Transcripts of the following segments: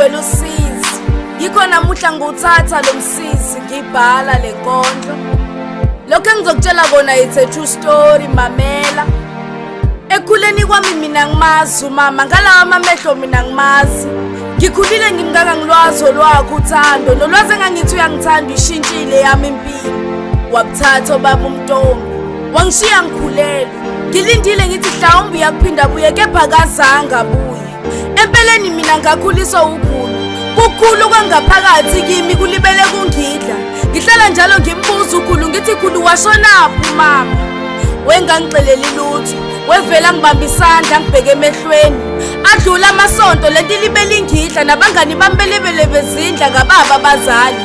Ngagcwele usizi. Yikho namuhla ngiwuthatha lo msizi ngibhala le nkondlo. Lokho engizokutshela kona it's a true story, mamela. Ekukhuleni kwami mina ngimazi umama, ngalawa amamehlo mina ngimazi. Ngikhulile ngimngaka ngilwazi olwakho uthando, nolwazi engangithi uyangithanda ishintshile yami impilo. Wabuthatha obaba umntombi, wangishiya ngikhulelwe. Ngilindile ngithi mhlawumbe uyakuphinda abuye kepha akazange abuye. Empeleni mina ngakhuliswa ukhulu. Kukhulu kwangaphakathi kimi kulibele kungidla. Ngihlala njalo ngimbuza ukhulu ngithi khulu washonaphi umama. Wengangixeleli lutho, wevela ngibamba isandla ngibheke emehlweni. Adlula amasonto lento ilibele ingidla nabangani bami belibele bezindla ngababa abazali.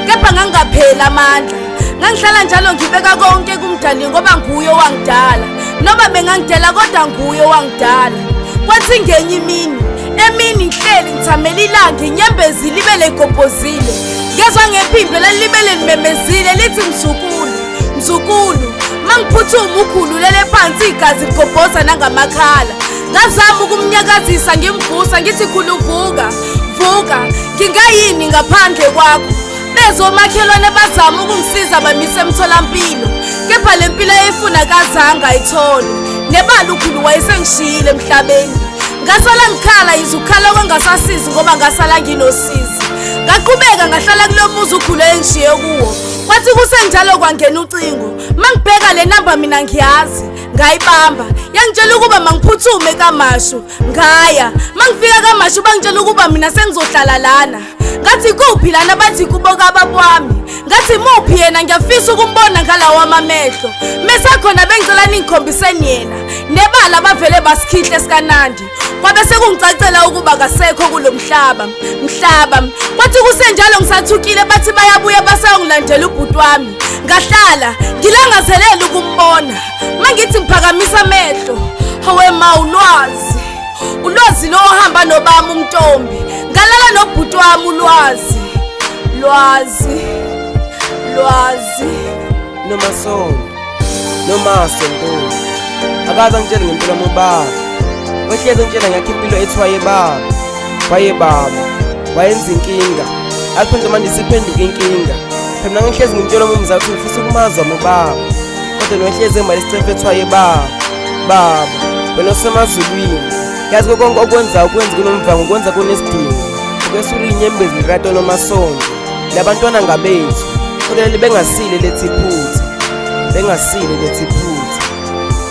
Kepha ngangingapheli amandla. Ngangihlala njalo ngibeka konke kumdali ngoba nguye owangidala. Noma bengangidela kodwa nguye owangidala. Kwathi ngenye imini, emini ngihleli ngithamela ilanga inyembezi libele igobhozile. Ngezwa ngephimbo elalibele limemezile lithi mzukulu, mzukulu. Mangiphuthuma ukhulu lele phansi igazi ligobhoza nangamakhala. Ngazama ukumnyakazisa ngimvusa ngithi khulu vuka, vuka. Ngingayini ngaphandle kwakho? Bezwa omakhelwane bazama ukungisiza bamise emtholampilo kepha le mpilo ayefuna kazange ayithole. Nebala ukhulu wayesengishiyile emhlabeni. Ngasala ngikhala yize ukukhala kwangasasizi ngoba ngasala nginosizi. Ngaqhubeka ngahlala kulo muzi ukhulu ayengishiye kuwo. Kwathi kusenjalo kwangena ucingo. Mangibheka le namba mina ngiyazi, ngayibamba. Yangitshela ukuba mangiphuthume kaMashu. Ngaya. Mangifika kaMashu bangitshela ukuba mina sengizohlala lana. Ngathi kuphi lana bathi kubo kababa wami. Ngathi muphi yena ngiyafisa ukumbona ngalawo amamehlo. Mesakhona bengicela ningikhombiseni yena. Nebala bavele basikhihle sikanandi. Kwabe sekungicacela ukuba kasekho kulo mhlaba. Mhlaba. Kwathi kusenjalo ngisathukile bathi bayabuya basayongilandela ubhuti wami. Ngahlala ngilangazelela ukumbona. Mangithi ngiphakamisa amehlo. Hawe ma ulwazi. Ulwazi lo ohamba nobami umntombi. Ngalala nobhuti wami ulwazi. Lwazi. Lwazi. Nomasonto, Nomasonto. Akaze angitshele ngempilo yami ubaba. Wehlezi engitshela ngakho impilo ethi wayebaba. Wayebaba. Wayenza inkinga. Akuphenduka manje siphenduka inkinga. Phela mina ngihlezi ngimtshela umzali ukuthi ngifisa ukumazi wami ubaba. Kodwa nohlezi emali isicefe ethi wayebaba. Baba, wena osemazulwini. Yazi konke okwenzayo ukwenza kunomvango ukwenza kunesidingo. Ukwesula inyembezi lirato nomasonto. Labantwana ngabethu. Kodwa leli bengasile lethi iphutha. Bengasile lethi iphutha.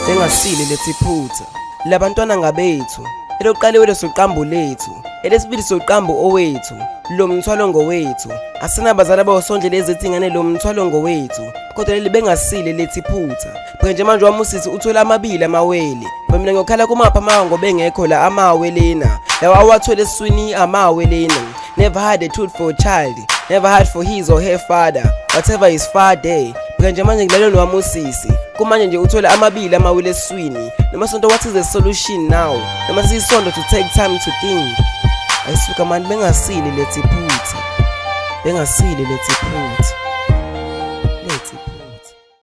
Bengasile lethi iphutha. Labantwana ngabethu. Elokuqala iwele soqambo lethu. Elesibili soqambo owethu. Lo mthwalo ngowethu. Asinabazali abawusondlela ezithi ingane lo mthwalo ngowethu. Kodwa leli bengasile lethi iphutha. Phela nje manje wami usisi uthole amabili amawele. Phela mina ngiyokhala kumapha amawa ngoba engekho la amawe lena. Lawa awathole esiswini amawe lena. Never had a tooth for a child. Never had for his or her father. Whatever his father. Phela nje manje ngilalele nowami usisi. Kumanje nje uthole amabili amawele esiswini. Noma sonto what is the solution now? Noma sisonto to take time to think. Ayisuka manje bengasile lethi iphutha. Bengasile lethi iphutha.